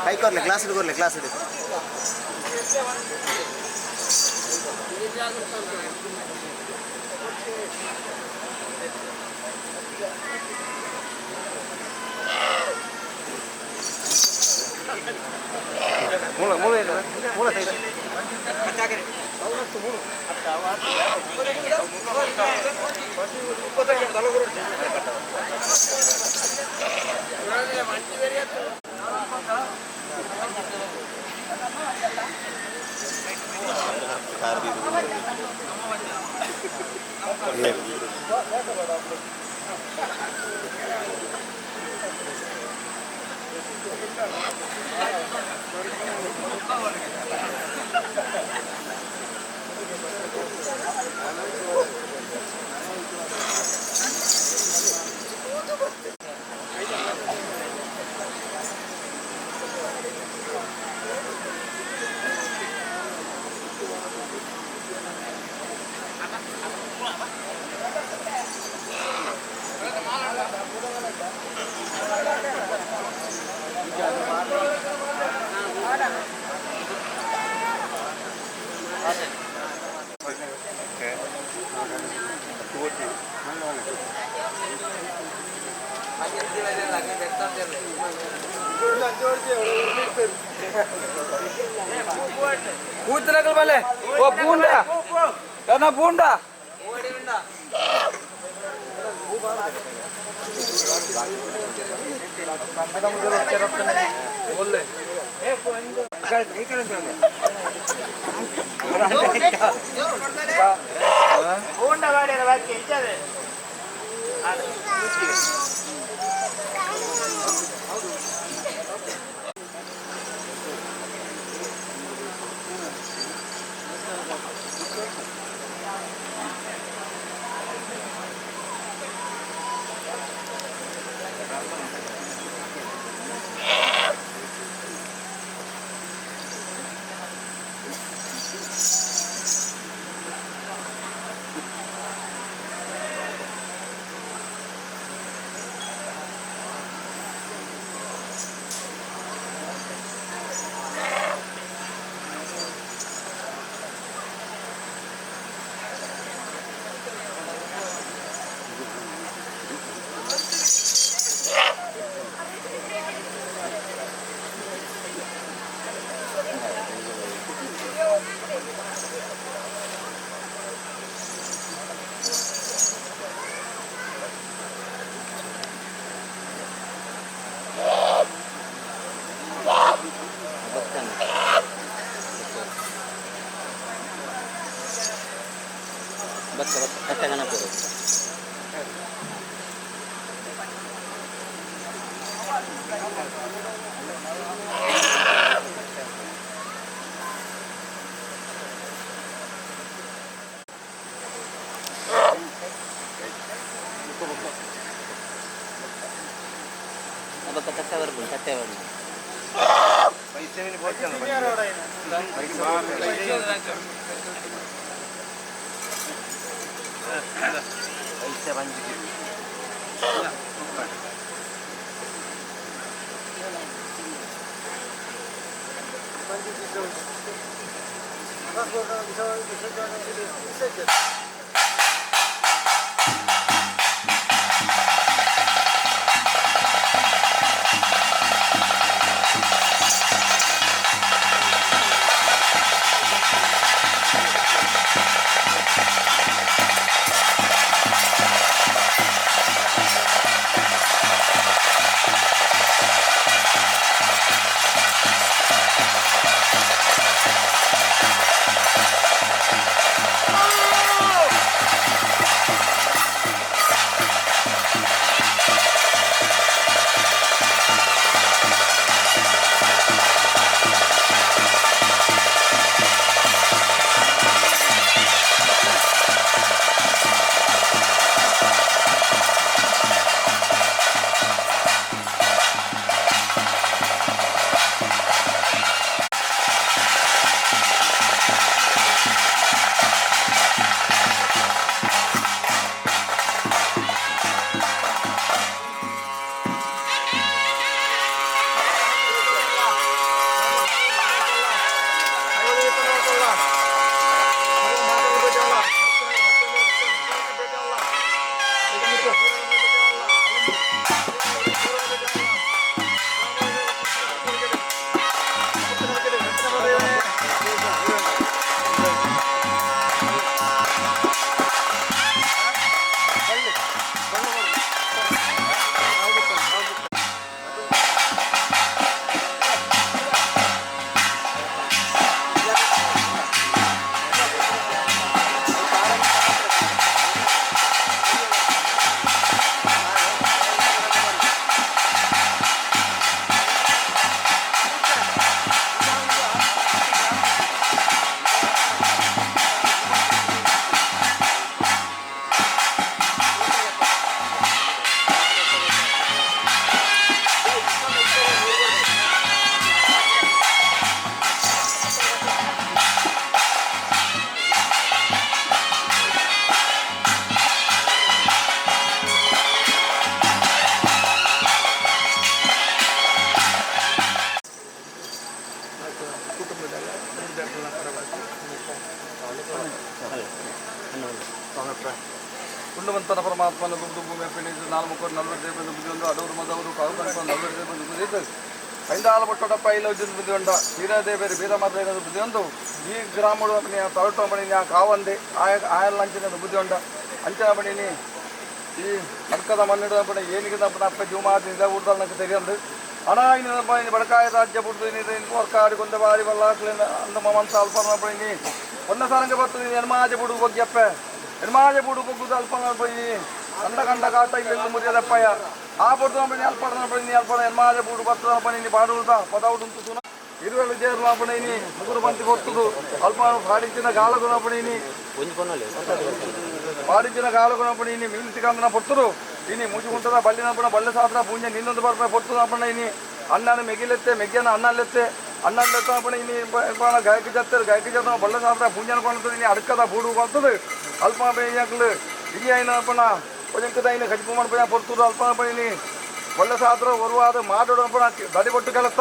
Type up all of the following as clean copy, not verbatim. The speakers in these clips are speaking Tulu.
ಕೈ ಕೊರ್ಲೆ ಗ್ಲಾಸ್ ಕೊರ್ಲೆ ಗ್ಲಾಸ್ ಮೂಲ ಮೂಲ ಮೂಲ ಕೂತನಕಲ್ ಬಲೆ ಓ ಪೂಂಡ ಕನ ಪೂಂಡ ಬತ್ತ ಬತ್ತ ಕಟ್ಟೆ ಗಣಪತಿ. ಬೊಕ್ಕ ತಟ್ಟೆ ಬರ್ಪುಂಡು ತಟ್ಟೆ ಬರ್ಪುಂಡು. Oh! ಕುಟುಂಬದ ಪರವಾಗಿ. ಪುಣ್ಯವಂತನ ಪರಮಾತ್ಮನ ಗುಂಡು ಭೂಮಿ ಪಿಣಿದು ನಾಲ್ಕು ನಲ್ವತ್ತು ದೇವನ ಬುದ್ಧಿ ಅಡವರು ಮದವರು ಕಾವು ಕನಕ ನಲ್ವತ್ತು ದೇವನ ಬುದ್ಧಿ ಐಂದಾಲ ಬಟ್ಟೊಡಪ್ಪ ಇಲ್ಲ ಬುದ್ಧಿ ಉಂಡ ವೀರದೇವರು ವೀರ ಮಾತ್ರ ಬುದ್ಧಿ ಒಂದು ಈ ಗ್ರಾಮಡು ತರಟು ಬಣಿ ಕಾವಂದೆ ಆಯ ಆಯಲ್ ಅಂಚಿನ ಬುದ್ಧಿ ಉಂಡ ಅಂಚನ ಬಣಿನಿ ಈ ಅಡ್ಕದ ಮಣ್ಣಿಡ ಬಣ ಏನಿಗೆ ಅಪ್ಪ ಜೂಮಾದಿ ನಿದ ಊರ್ದಲ್ ನಂಗೆ ತೆರೆಯಂದು ಅಣ ಇನ್ನು ಬಡಕಾಯ ರಾಜ್ಯ ಬುಡ್ದು ವರ್ಕಾಡಿ ಕೊಂದ ಬಾರಿ ಬಲ್ಲಾಕ್ಲಿಂದ ಅಂದ ಮಮಂತ ಅಲ್ಪ ಬಣಿ ಒನ್ನ ಸಾರಂಗ ಬರ್ತದೆ ಎನ್ಮಾಜ ಬುಡು ಬೊಗ್ಯಪ್ಪ ಎನ್ಮಾಜ ಬುಡು ಬೊಗ್ಗುದು ಅಲ್ಪ ಬಣಿ ಕಂಡ ಕಂಡ ಕಾಟ ಇಲ್ಲ ಮುರಿಯದಪ್ಪಯ್ಯ ಆ ಬುಡ್ದು ಬಣಿ ಅಲ್ಪ ಬಣಿ ಅಲ್ಪ ಎನ್ಮಾಜ ಬುಡು ಬರ್ತದ ಬಣಿ ಬಾಡುದ ಪದೌಡುಂತು ಸುನ ಇರುವೆಲ್ಲ ಜೇರ್ಲ ಬಣಿ ಮುಗುರು ಬಂತಿ ಕೊರ್ತದು ಅಲ್ಪ ಪಾಡಿಂಚಿನ ಗಾಲಗುಣ ಬಣಿ ಒಂಜಿ ಪೊನ್ನಲೆ ಪಾಡಿಂಚಿನ ಗಾಲಗುಣ ಬಣಿ ಮೀನು ತಿಕ್ಕಂದನ ಪೊರ್ತರು ಇನಿ ಮುಜುಗುಂಟದ ಬಳ್ಳಿನ ಬಣ ಬಳ್ಳೆ ಸಾತ್ರ ಪೂಂಜೆ ನಿನ್ನೊಂದು ಬರ್ಪ ಪೊರ್ತದ ಬಣ ಇನಿ ಅಣ್ಣನ ಮೆಗಿಲೆತ್ತೆ ಮೆಗ್ಯನ ಅಣ್ಣಲ್ಲೆತ್ತೆ ಅಣ್ಣಲ್ಲೆತ್ತ ಬಣ ಇನಿ ಗಾಯಕ ಜತ್ತರು ಗಾಯಕ ಜತ್ತ ಬಳ್ಳೆ ಸಾತ್ರ ಪೂಂಜನ ಕೊಣತದ ಇನಿ ಅಡ್ಕದ ಬೂಡು ಕೊಳ್ತದ ಅಲ್ಪ ಬೇಯಂಕ್ಲು ಇಡಿ ಐನ ಬಣ ಒಂಜಂಕದ ಐನ ಕಜಿಪು ಮಣ್ಪಯ ಪೊರ್ತುದು ಅಲ್ಪ ಬಣಿ ಬಳ್ಳೆ ಸಾತ್ರ ಒರುವಾದ ಮಾಡೋಡ ಬಣ ದಡಿ ಬೊಟ್ಟು ಕೆಲಸ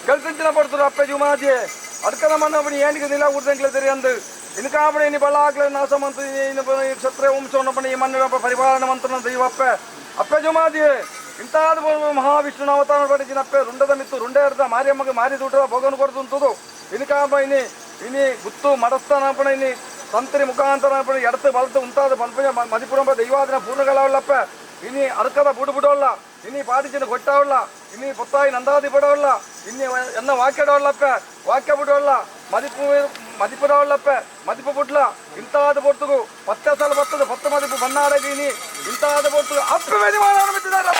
ಕೆಲಸಂಚಿನ ಪಡ್తుರು ಅಪ್ಪೆ ಜುಮಾಜೆ ಅಡ್ಕದ ಮಣ್ಣ ಬಣಿ ಏನಿಗೆ ನಿಲ ಊರ್ದಂಕ್ಲೆ ತೆರೆಯಂದು ಇನ್ಕಾಪಣೆ ಇನಿ ಬಳ್ಳಾಕ್ಲೆ ನಾಶ ಮಂತು ಕ್ಷತ್ರಿಯ ವಂಶವನ್ನಪ್ಪಣೆ ಈ ಮಣ್ಣಿನ ಪರಿಪಾಲನೆ ಮಂತ್ರನ ದೈವಪ್ಪೆ ಅಪ್ಪೆ ಜುಮಾದಿಯೇ ಇಂತಾದ ಮಹಾವಿಷ್ಣುನ ಅವತಾರ ಪಡಿಸಿನ ಅಪ್ಪೆ ರುಂಡದ ಮಿತ್ತು ರುಂಡೆ ಹಿಡ್ದ ಮಾರಿಯಮ್ಮಗೆ ಮಾರಿ ದೂಟದ ಭೋಗನು ಕೊಡ್ತುಂತದು ಇನ್ಕಾಪ ಇನಿ ಇನಿ ಗುತ್ತು ಮಡಸ್ಥಾನಪಣೆ ಇನಿ ತಂತ್ರಿ ಮುಖಾಂತರ ಎಡத்து ಬಲத்து ಉಂತಾದ ಪನ್ಪುಜ ಮದಿಪುರಂಬ ದೈವಾದಿನ ಪೂರ್ಣಗಳವಲ್ಲಪ್ಪ ಇನಿ ಅರ್ಕದ ಬುಡು ಬಿಡೋಲ್ಲ ಇನಿ ಪಾಡಿಚಿನ ಕೊಟ್ಟಾವಲ್ಲ ಇನಿ ಪೊತ್ತಾಯಿ ನಂದಾದಿ ಪಡವಲ್ಲ ಇನಿ ಎನ್ನ ವಾಕ್ಯಡವಲ್ಲಪ್ಪ ವಾಕ್ಯ ಬಿಡೋಲ್ಲ ಮದಿಪು ಮದಿಪುರವಲ್ಲಪ್ಪ ಮದಿಪು ಬುಡ್ಲ ಇಂತಾದ ಪೊರ್ತುಗು ಪತ್ತೆ ಸಲ ಬರ್ತದೆ ಪತ್ತು ಮದಿಪು ಬನ್ನಾಡಗಿ ಇನಿ ಇಂತಾದ ಪೊರ್ತುಗು ಅಪ್ಪೆ ಬಿಟ್ಟಿದ್ದಾರೆ.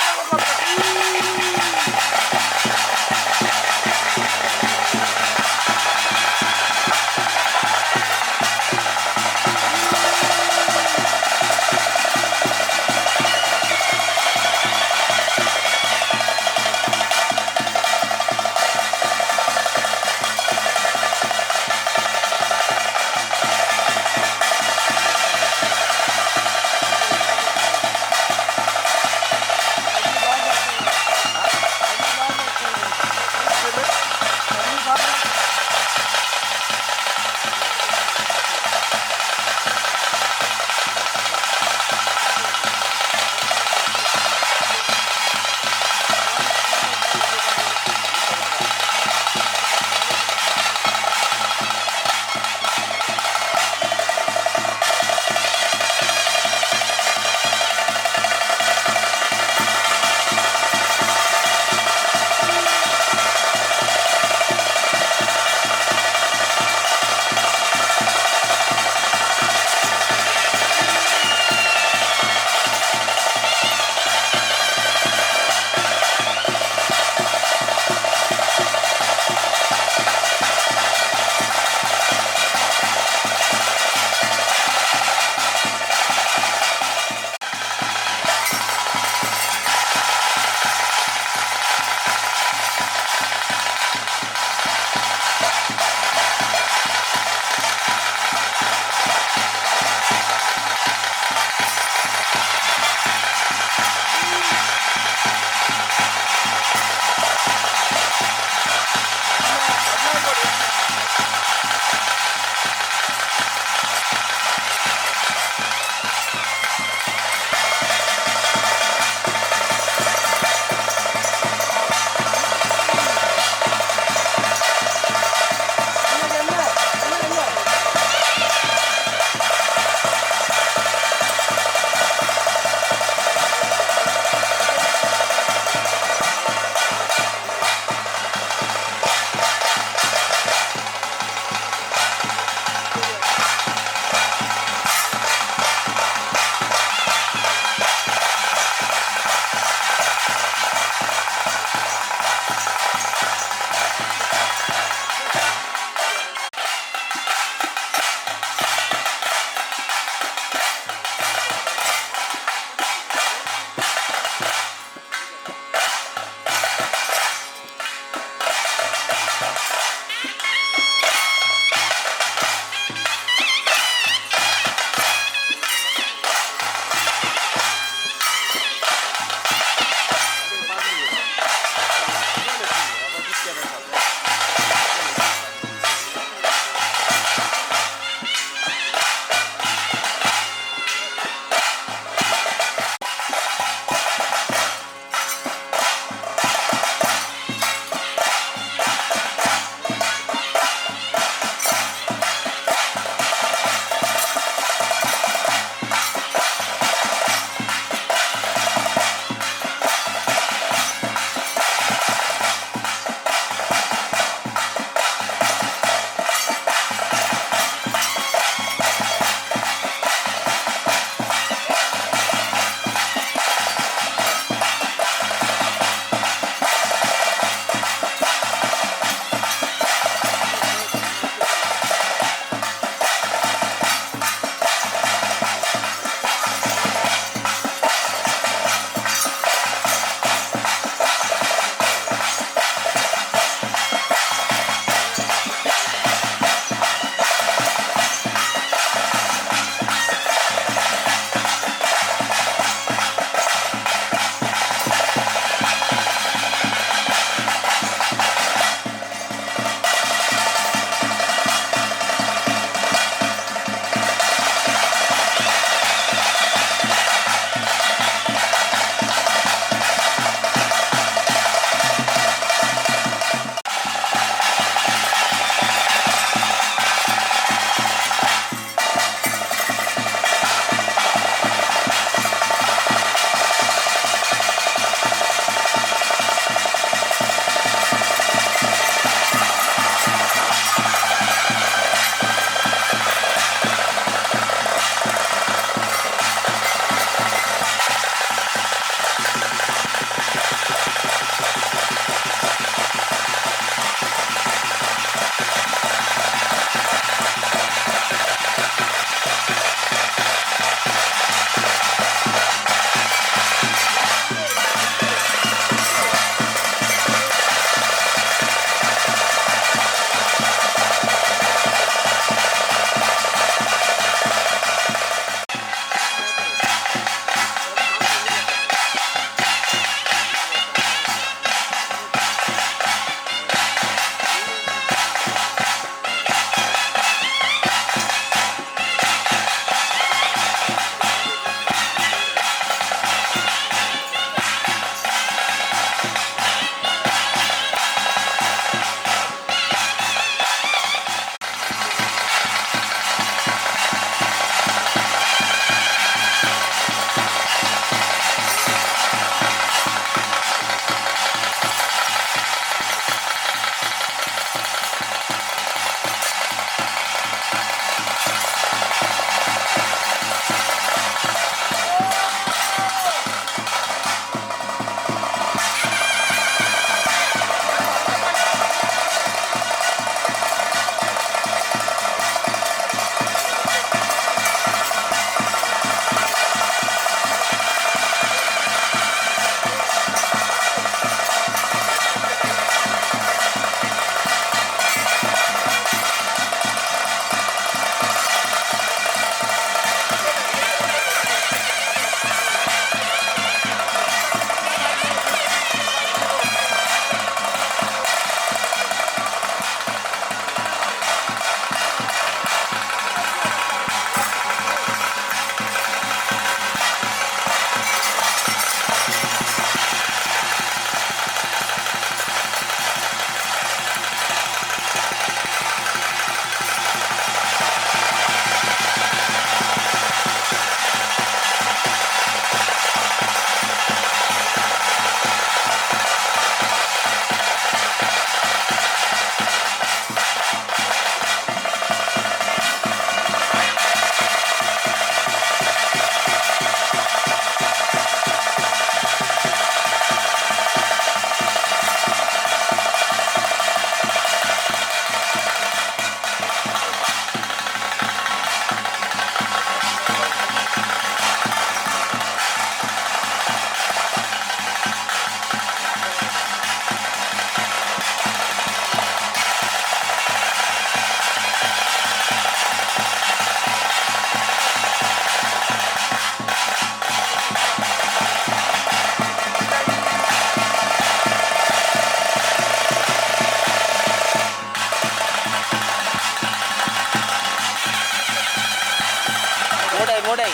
ಮೂಡೈ.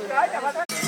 Gracias.